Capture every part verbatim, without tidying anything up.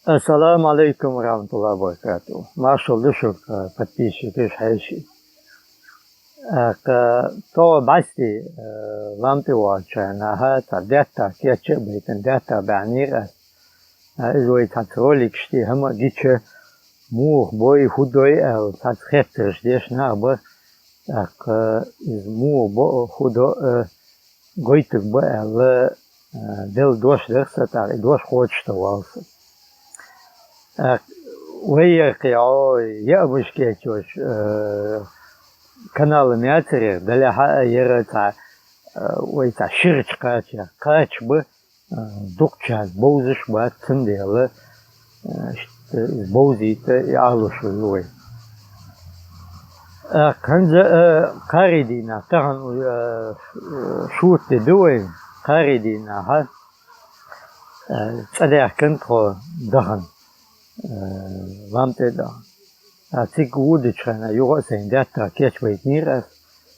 Ассаламу алейкум ва рахматуллахи ва баракатуху. Маршал ду шуга, э, подписчикаш, хьаьший. Э, кхы тхо бӀаьсти, э, лам тӀе воагӀача хана, цхьа даьттагӀа кийча а байтина, даьттагӀа баьхнера аз. Э, из вай цхьацца роликаш тӀа хӀама а гича, муха бой, фу дой аьлла, цхьацца хеттараш деш нах бар. ТӀаккха из муха бо, фу до, э, гойтаргба аьлла, э, делла дош дар са, тӀаккха и дош кхочушдан воал со. ТӀаккха вай яр кхы, ой, яа башка кийча йош, э, каналаш ма яцар яр, дале хьа а яр цхьа, э, вай цхьа ширача кхача, кхача ба, э, дукхача бовзаш бац, цундела, э, иштта из бовзийта и Ӏалашо ю вай. Э, хӀанз, э, кхарий дийнахьа, тахан, э, шута ди ду вай, кхарий дийнахьа, э, цӀадаьхкина тхо дахана, э, лам тӀе дахана. А цига водача хана юха а сайна даьттагӀа кийча байтинера аз.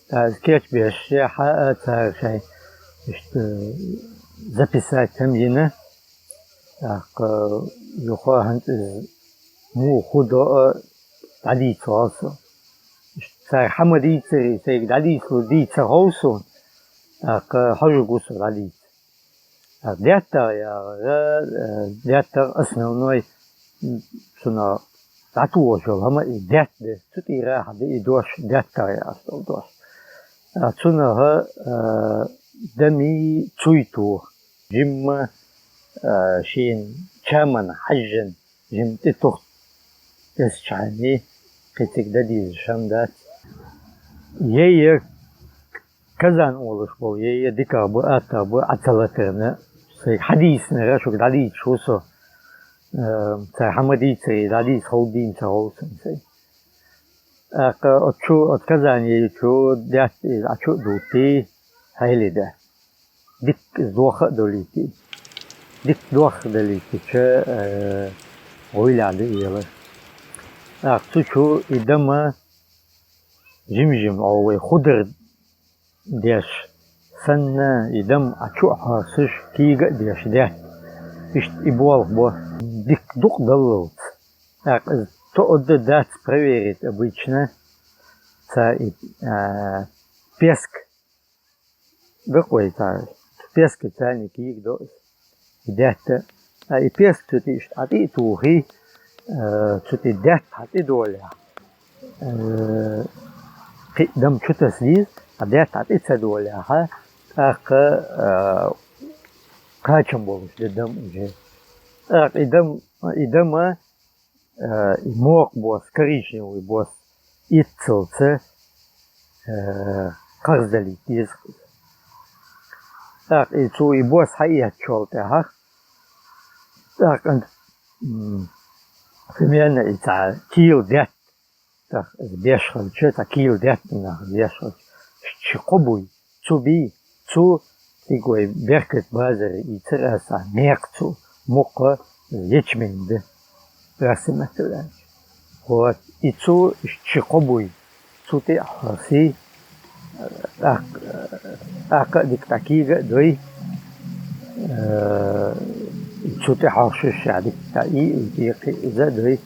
ТӀаккха из кийча беш, хьа а цара шоай иштта записать хӀама йина. ТӀаккха юха хӀанз из муха, фу до а дӀадийца воал со. Иштта цара хӀама дийцаре, сайга дӀадийцалур дийца ца хов сона. ТӀаккха хьожаргва со дӀадийца. ТӀаккха даьттагӀа яхар, э, даьттагӀа основной, м, цунах дӀатохаш йола хӀама и даьтта да, цу тӀера хьаде и дош, даьттагӀа яхаш дола дош. ТӀаккха цунах, э, дами цуй тоха, жимма, э, шийна чамана хьажжан, жимма тӀетух эсчхьани, кхы цига дан дезаш хӀама дац. Е, е, Казан олуш бола, е, е дикагӀа ба, аттагӀа ба, Ӏа ца латарна, сайга хьадийцинарг шуга дӀадийцаш ва со, э, цара хӀама дийцаре, дӀадийца ховргдий ца хов сона сайна. ТӀаккха оцу чу, оцу Казане чу даьтта из Ӏа чу а дутий, хьелий да. Дикка из дохка а долуьйтий. Дикка дохка далийтича, э, гӀойлехь ду элар. ТӀаккха цу чу и дама жим-жим, о, вай худар деш санна, и дама Ӏа чу а хьорсуш, кийга а деш даьтта. Иштта и болх бо. Дикка дукъ даллалц. ТӀаккха из тоъаргда, дац проверить обычно. Цхьа и, а, песк Гакъ вай цара. Песка царна кийга до и даьтта. А и песка цу тӀе иштта Ӏа тӀе а тухий, э, цу тӀе даьтта хьа тӀе долехь, э, кхин а дам чу таса деза, а даьтта хьа тӀе ца долехь, тӀаккха, э, кхачам болуш ду дам уже. ТӀаккха и дам, и дама Э, и мокха бос, коричневый бос, иццалца, э, кхарздалийта деза. ТӀаккха и цо и бос хьаэцначул тӀаьхьа, тӀаккха, м, примерно и цхьа кийла даьтта, тӀаккха беш хилча, цхьа кийла даьтта нах беш хилча, ши кхо буй, цу бий, цу цига вай беркат базара ийцар аса, мекх цу, мукха ячмень да, расса меттала аьлча. Вот, и цу ши кхо буй, цу тӀе а хьорсий, тӀаккха, тӀаккха а дика дӀакийга а дой, э, цу тӀе хьоршуш ша дика дӀаий, и кхин а иза а дой.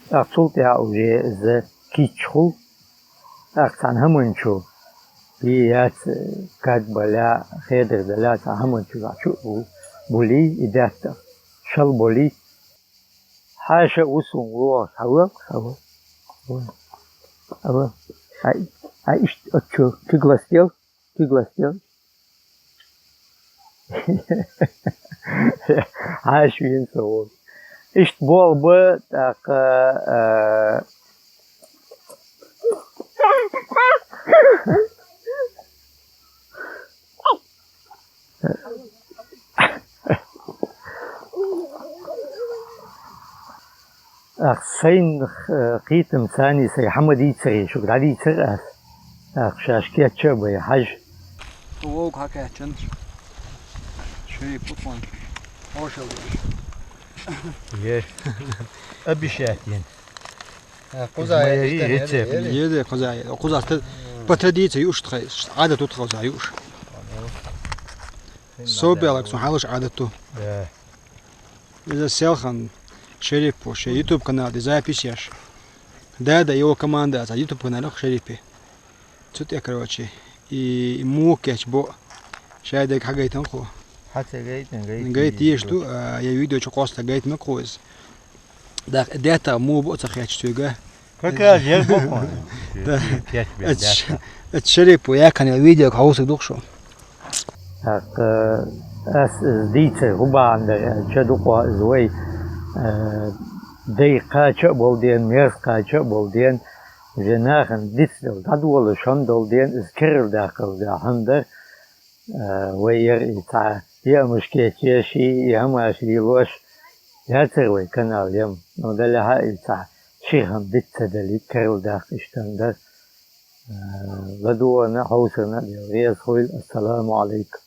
ТӀаккха цул тӀаьхьа уже иза кийча хул. ТӀаккха цхьана хӀаман чу, и яц, кад бале а, хедар дале а, цхьана хӀаман чу, цхьа чу а булий и даьтта, шал болий. Хьаша а ву суна лоха, хьавел, хьавел, хьавел. Ай, ай, иштта оцу чу куьг ластел. Куьг ластел. Хьаша вийна со волу. Иштта болх ба, тӀаккха, а, Ах, сайн, э, кхетам царний сайн хӀама дийцаре, шуьга дӀадийцар ас. Ах, шаьш кечча а бай, хьажа. Вовк хьакхаьччан. Шуьйра путхон. Ошалла. Е. Обещать йина. А, кхуза моя рецепт. Еде, кхуза, кхуза ста-, по традиции юуш тхай, Ӏадат тхуза юуш. Совбелаг цун хьалуш Ӏадату. Иза селхан Шерипу, шей YouTube канал де запись еш. Дада его команда за YouTube канал Шерипе. Цу тӀе, короче, и, и мукеч бо. Шайдег хьагайтан ху. Хьаца гайтан, гайт Гайт еш ду, а, я видео чу коста гайт ма круиз. Да, дета му бо ца хеч цуга. Как раз я бо. Да. Пять минут. Эт Шерипу, я канал видео хаусу дух шу. Так, э, ас из дийцар хӀу бахьан дара аьлча, дукха из вай, э, дай кхача а болу ден, мерз кхача а болу ден, уже нахана дицдала дӀадолуш хӀума долу ден, из керла даккхалла хӀума дара, э, вай яра и цхьа еамаш кечъеш, и хӀумаш лелош яцара вай канал ям. Но далехьа и цхьа шира хӀума диц ца дали, керла даккха иштта дара. Э, ладугӀана, хьовсарна а Дела реза хуйла. Ассаламу Ӏалайкум.